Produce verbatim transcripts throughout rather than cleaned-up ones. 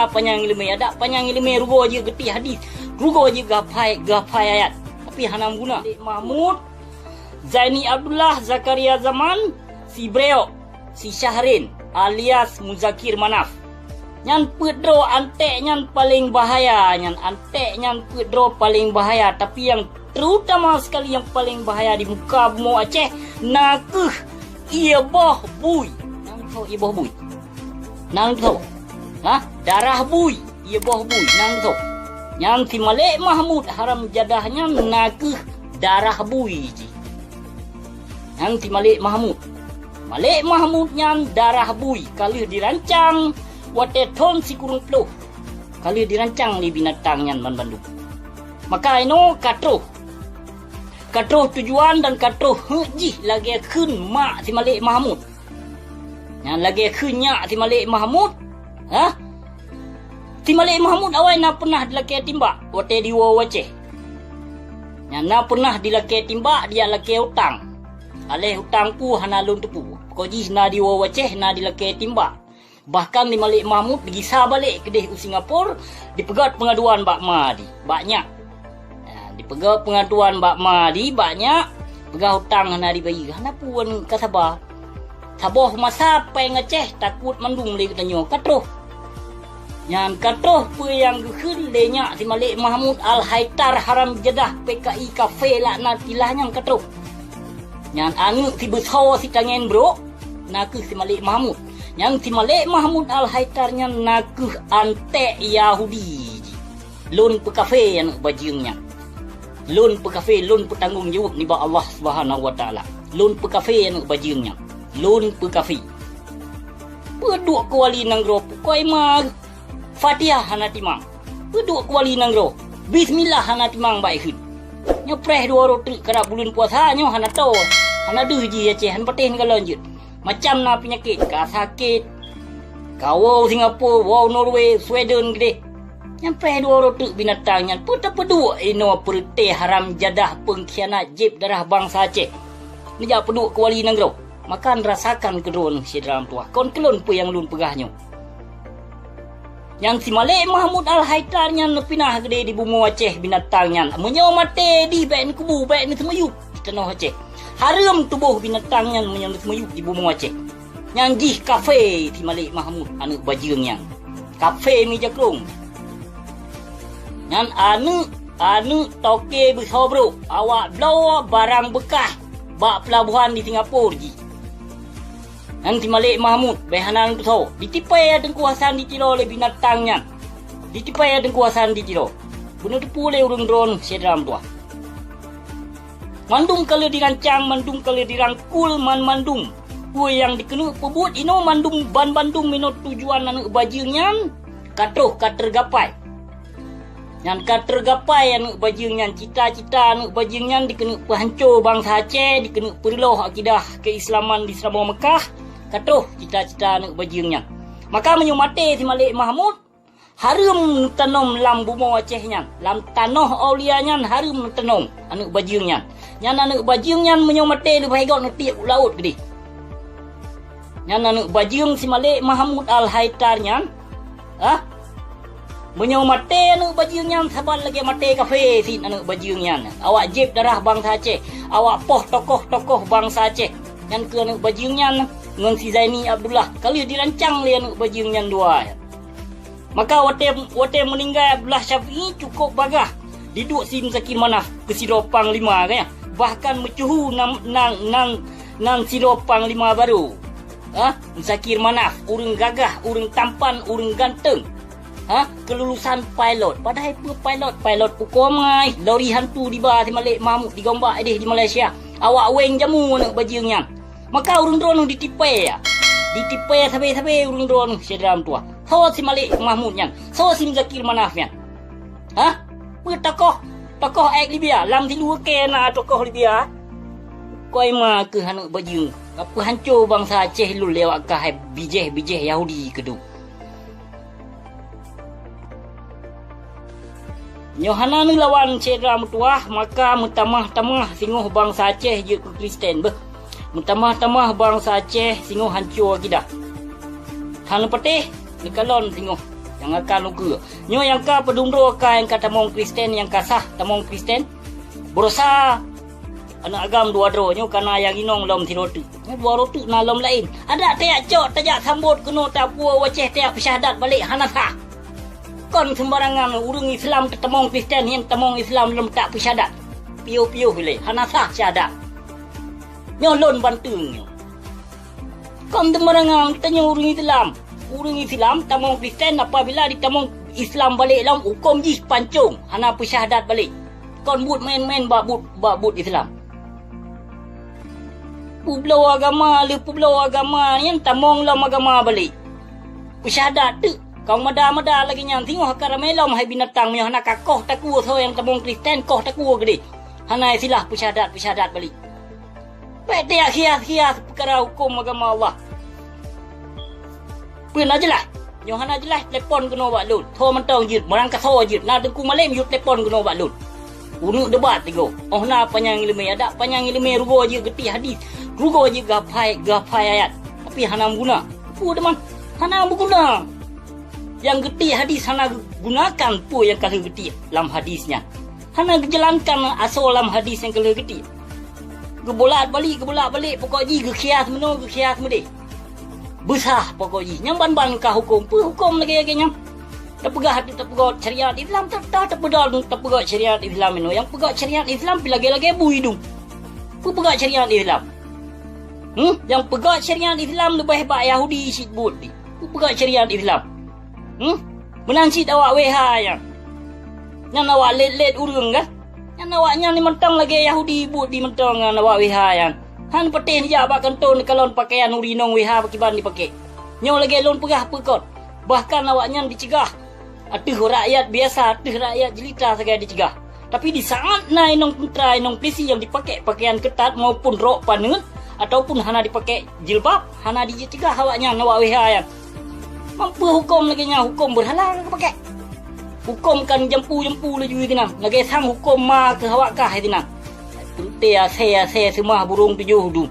Panyang ileumé, adak panyang ileumé rugoe jeuet geutip hadis, rugoe jeuet geuhafai, geuhafai ayat, tapi hana meuguna. Mahmud, Zaini Abdullah, Zakaria Zaman, si Breok, si Syahrin alias Muzakir Manaf. Nyan peuet droe anték nyan paleng bahaya, nyan anték nyan peuet droe paleng bahaya, tapi nyang terutama sekali nyang paleng bahaya di muka bumoe Aceh na kheueh Ié Boh Bui. Nang tho Ié Boh Bui? Nang tho? Ha? Darah bui, Ié Boh Bui, nang tho? Nyan si Malek Mahmud haram jadah nyan na kheueh darah bui jih. Nyan si Malek Mahmud. Malek Mahmud nyan darah bui ka lheueh dirancang watée thon sikureueng ploh. Ka lheueh dirancang lé binatang nyan banmandum. Maka inoe ka troh. Ka troh tujuan dan ka troh heuet jih lagée kheun mak si Malek Mahmud. Nyan lagée kheun nyak si Malek Mahmud, ha? Si Malek Mahmud awai na peunah dilakée timbak watée diwoe u Aceh. Nyan na peunah dilakée timbak, dijak lakée utang. Aléh utang peue hana lôn teupeue. Pokok jih na diwoe u Aceh, na dilakée timbak. Bahkan di Malek Mahmud digisa balek keudeh u Singapura, dipeugét peungaduan bak ma di, bak nyak. Ya, dipeugét peungaduan bak ma di, bak nyak, peugah utang hana dibayeue, hana peue ka saba. Saboh masa péng Aceh takot mandum lé geutanyoe ka troh. Nyan ka troh peue nyang geukheun lé nyak si Malek Mahmud Al-Haitar haram jadah P K I kafé laknatillah nyan ka troh. Nyan aneuëk si beusoe si tangén brok, na kheueh si Malek Mahmud. Nyan si Malek Mahmud Al-Haitar nyan na kheueh anték Yahudi jih. Lôn peukafé aneuëk bajeueng nyan. Lôn peukafé, lôn peutanggong jaweueb nibak Allah Subhanahu wa Taala. Lôn peukafé aneuëk bajeueng nyan. Lôn peukafé. Peuduek keuwali nanggroe pukoi ma Fatihah hana timang. Peuduek keuwali nanggroe. Bismillah hana timang bak ikheun. Nyoe preh dua uroe teuk karab buleuen puasa nyoe hana toe. Hana deuh jih Aceh, hana patéh neukalon jeuet. Macam na peunyakét, ka sakét. Ka woe Singapura, woe Norway, Sweden keudeh. Nyan preh dua uroe teuk binatang nyan. Peue tapeuduek inoe peureuté haram jadah peungkhianat jieb darah bansa Aceh. Neujak peuduek keuwali nanggroe. Maka neurasakan keu droeneuh syedara meutuwah. Kon keu lôn peue nyang lôn peugah nyoe. Nyang si Malek Mahmud Al-Haitar nyan neupinah keudeh di bumoe Aceh binatang nyan. Meunyoe maté di bék neukubu, bék neuseumeuyueb di tanoh Aceh. Hareuem tuboh binatang nyan meunyoe neuseumeuyueb di bumoe Aceh. Nyan jih kafé si Malek Mahmud aneuëk bajeueng nyan. Kafé meujakrong. Nyan aneuëk, aneuëk toke beusoe brok, awak bloe barang beukah bak peulabohan di Singapura jih. Nyan si Malek Mahmud, bék hana neuteusoe. Ditipée Teungku Hasan di Tiro lé binatang nyan. Ditipée Teungku Hasan di Tiro. Beuneuteupeu lé ureuëng droeneuh syedara meutuwah. Mandum ka lheueh dirancang, mandum ka lheueh dirangkul, man mandum. Peue nyang dikeuneuk peubuet inoe mandum, ban bandum inoe tujuan aneuëk bajeueng nyan ka troh ka teugapai. Nyan ka teugapai aneuëk bajeueng nyan, cita-cita aneuëk bajeueng nyan dikeuneuk peuhanco bansa Aceh, dikeuneuk peureulôh akidah keuislaman di Seuramoe Meukah, ka troh cita-cita aneuëk bajeueng nyan. Maka meunyoe maté si Malek Mahmud, hareuem neutanom lam bumoe Aceh nyan, lam tanoh aulia nyan hareuem neutanom aneuëk bajeueng nyan. Nyan aneuëk bajeueng nyan meunyoe maté leubeh göt neutiek u laôt keudeh. Nyan aneuëk bajeueng si Malek Mahmud Al-Haitar nyan, ah, meunyoe maté aneuëk bajeueng nyan saban lagée maté kafé cit aneuëk bajeueng nyan. Awak jieb darah bansa Aceh, awak poh tokoh-tokoh bansa Aceh. Nyan keuh aneuëk bajeueng nyan ngon si Zaini Abdullah. Ka lheueh dirancang lé aneuëk bajeueng nyan dua. Maka watée, watée meuninggai Abdullah Syafi'i cukup bagaih diduek si Muzakir Manaf keu sidroe panglima, kan? Bahkan meucuhu nan, nan, nan, nan sidroe panglima barô. Ha? Muzakir Manaf, ureuëng gagah, ureuëng tampan, ureuëng ganteng. Ha? Keululusan pilot. Padahai peue pilot? Pilot ukoe mai, lori hantu diba si Malek Mahmud digombak ideh di Malaysia. Awak weng jamu aneuëk bajeueng nyan. Maka ureuëng droeneuh ditipée, ya. Ditipée sabe-sabe ureuëng droeneuh syedara meutuwah. Soe si Malek Mahmud nyan? Soe si Muzakir Manaf nyan? Hah? Peue tokoh? Tokoh ék Libya. Lam siluweue kée na tokoh Libya. Koi ma keuh aneuëk bajeueng. Ka peuhanco bansa Aceh lôn lé awak kah hai bijéh-bijéh Yahudi keudroe. Nyoe hana neulawan syedara meutuwah, maka meutamah-tamah singoh bansa Aceh jeuet keu Kristen beuh. Meutamah-tamah bansa Aceh singoh hanco akidah. Hana patéh neukalon singoh. Nyang akan ukeue. Nyoe nyang ka peudundroe ka nyang ka tamong Kristen, nyang ka sah tamong Kristen. Beurasa aneuk agam dua droe nyoe kana nyang inong lom sidroe teuk. Nyoe dua droe teuk na lom laén. Adak tajak cok, tajak sambot keunoe, tapuwoe u Aceh, tajak peusyahadat balek, hana sah. Kon seumbarangan ureuëng Islam teutamong Kristen nyang tamong Islam lom tak peusyahadat. Piôh-piôh ilée, hana sah syahadat. Nyoe lôn banteung nyoe. Kon teumeurangam tanyoe ureuëng Islam. Ureuëng Islam tamong Kristen apabila jitamong Islam balek lom, hukôm jih pancong, hana peusyahadat balek. Kon buet maén-maén bak buet, bak buet Islam. Peubloe agama, lheueh peubloe agama nyan tamong lom agama balek. Peusyahadat teuk, ka mada-mada lagée nyan singoh ka ramé lom hai binatang meunyoe hana ka koh takue soe nyang tamong Kristen, koh takue keudeh. Hana silah peusyahadat-peusyahadat balek. Bék tajak hias-hias peukara hukôm agama Allah. Peue na jeulaih? Nyoe hana jeulaih, telepon keunoe bak lôn. Soe mantong jeuet, meurangkasoe jeuet, na Teungku Malém jeuet telepon keunoe bak lôn. Uneuk debat tigo. Oh na panyang iéleumé, adak panyang iéleumé rugoe jeuet geutiek hadis. Rugoe jeuet geuhafai, geuhafai ayat. Tapi hana meuguna. Peue teuma? Hana meuguna. Nyang geutiek hadis hana geugunakan peue nyang ka lheueh geutiek lam hadis nyan. Hana geujalankan asoe lam hadis nyang ka lheueh geutiek. Geubolat balik, geubolat balik, pokok jih geukhias meunoe, geukhias meudeh. Beusah pokok jih. Nyang ban-ban ka hukôm. Peue hukôm lagée-lagée nyan? Tapeugah, tapeugah syariat Islam, ta-, ta-, tapeugah, tapeugah syariat Islam inoe. Nyang peugah syariat Islam pi lagée-lagée bui dum. Peue peugah syariat Islam? Hmm? Nyang peugah syariat Islam leubeh bak Yahudi cit buet di. Peue peugah syariat Islam? Hmm? Meunan cit awak W H nyan. Nyan awak lét-lét ureuëng kan? Nyan awak nyan ni mantong lagée Yahudi buet di mantong ngon awak W H nyan. Han patéh neujak bak kantô neukalon pakaian ureuëng inong W H pakriban jipakée. Nyoe lagée lôn peugah peue kon. Bahkan awak nyan dicegah ateueh rakyat biasa, ateueh rakyat jelita sagai dicegah. Tapi di saát na inong teuntra, inong pulisi nyang jipakée pakaian keutat maupun rok paneut ataupun hana jipakée jilbab, hana jicegah awak nyan, awak W H nyan. Mampu hukôm lagée nyan, hukôm beurhala ka geupakée. Hukôm kan jampu-jampu laju sinan, lagée sang hukôm ma keu awak kah sinan. Teuntée asée-asée seumah burông tujoh dum.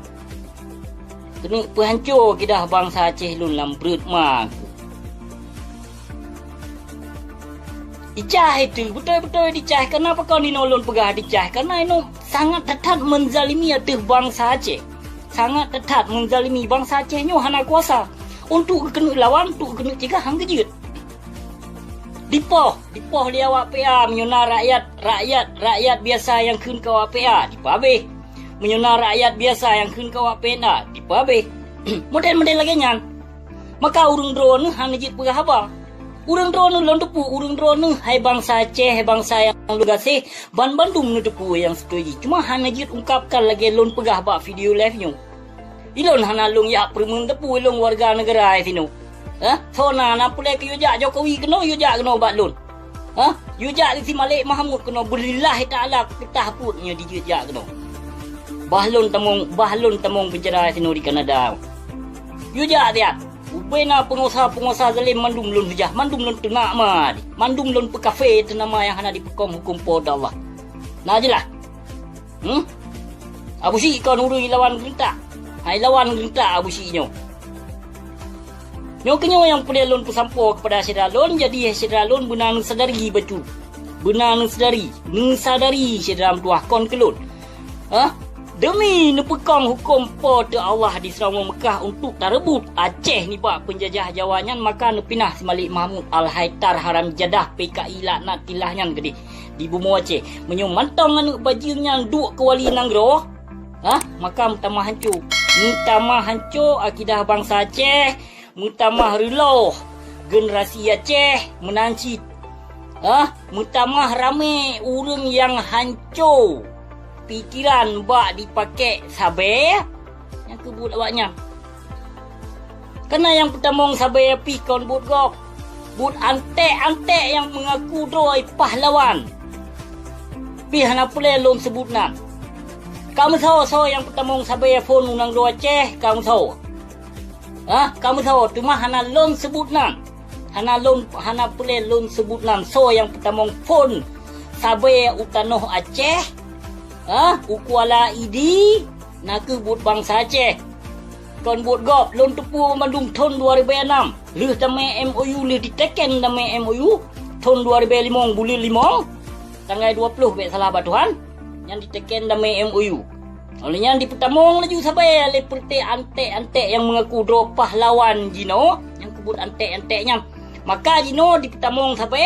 Keuneuk peuhanco akidah bansa Aceh lôn lam breuet ma. Dicah itu, beutôi-beutôi dicah. Karena pakon inoe lôn peugah dicah? Karena inoe sangat that-that menzalimi ateueh bansa Aceh. Sangat that-that menzalimi bansa Aceh nyoe hana kuasa. Untuk geukeuneuk lawan, untuk geukeuneuk cegah, han geujeuet. Dipoh, dipoh lé awak P A meunyoe na rakyat, rakyat, rakyat biasa nyang kheun keu awak P A, dipeuhabéh. Meunyoe na rakyat biasa nyang kheun keu awak P N A, dipeuhabéh. Model-model lagée nyan. Maka ureuëng droeneueh hana jeuet peugah haba. Ureuëng droeneueh lôn teupeu, ureuëng droeneueh hai bansa Aceh, hai bansa nyang lôn gaséh, ban bandum neuteupeue nyang seutoe jih. Cuma hana jeuet ungkapkan lagée lôn peugah bak video live nyoe. Ilôn hana lôn jak peureumeun teupeu ilôn warga neugara sinoe. Hah? Soe na, na peureulée keu yue jak Jokowi keunoe, yue jak keunoe bak lôn. Hah? Yue jak di si Malek Mahmud keunoe, beulillahi taala peutah peuet nyoe di jeuet jak keunoe. Bah lôn tamong, bah lôn tamong peucara sinoe di Kanada. Yue jak siat. Ubena peungusaha-peungusaha zalim mandum lôn hujah, mandum lôn teunak ma di, mandum lôn peukafé teunama nyang hana jipeukong huköm Po teu Allah. Na jeulaih? Hmm? Abusyik kon ureuëng ilawan geureuntak. Hai lawan geureuntak Abusyik nyoe. Nyoe keunyoe nyang peureulée lôn peusampoe keupada syedara lôn, jadi syedara lôn beuna neusadari bacut. Beuna neusadari, neusadari syedara meutuwah kon keu lôn. Hah? Deumi neupeukong huköm Po teu Allah di Seuramoe Meukah untuk tareubot Aceh nibak peunjajah Jawa nyan, maka neupinah si Malek Mahmud Al-Haidar haram jadah P K I laknatillah nyan keudeh di bumoe Aceh. Meunyoe mantong aneuëk bajeueng nyan duek keu wali nanggroe, hah, maka meutamah hanco. Meutamah hanco akidah bansa Aceh, meutamah reuloh generasi Aceh meunan cit. Hah, meutamah ramé ureuëng nyang hanco pikeran bak jipakék sabé, nyang keuh buet awaknyan. Kana nyang peutamong sabé pih kon buet gob. Buet anték-anték nyang meungaku droe pahlawan. Pih hana peureulée lôn seubut nan. Ka meusoe-soe nyang peutamong sabé phon u nanggroe Aceh, ka meusoe. Hah, ka meusoe, teuma hana lôn seubut nan. Hana lôn, hana peureulée lôn seubut nan soe nyang peutamong phon sabé u tanoh Aceh, hah, u Kuala Idi, na keuh buet bansa Aceh. Kon buet gob, lôn teupeue bandum thon dua ribèe nam. Lheueh damé M O U, lheueh diteken damé M O U, thon dua ribèe limong buleuen limong, tanggai dua ploh bèk salah bak Tuhan, nyan diteken damé M O U. Óh lheueh nyan dipeutamong laju sabe lé peureuté anték-anték nyang meungaku droe pahlawan jinoe, nyang keubuet anték-anték nyan. Maka jinoe dipeutamong sabe,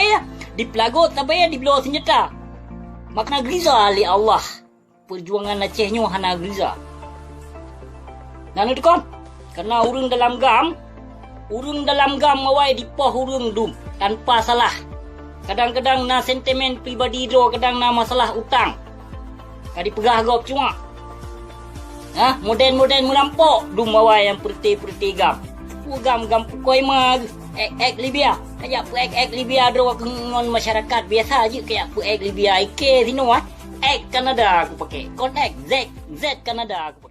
dipeulagot sabe, dibloe seunjata. Maka geuriza lé Allah. Peujuangan Aceh nyoe hana geuriza. Na neuteukon, kareuna ureuëng dalam GAM, ureuëng dalam GAM awai dipoh ureuëng dum tanpa salah. Kadang-kadang na sentimen pribadi droe, kadang na masalah utang. Ka dipeugah gob cuma. Hah, model-model meurampok dum awai nyang peureuté-peureuté GAM. Peue GAM, GAM pukoi ma geuh, ék-ék Libya. Kajak peuék-ék Libya droe keu ngon masyarakat biasa jeuet kajak peuék Libya, iké sinoe, ah. Ék Kanada aku pakai. Kon ék, Z, Z Kanada aku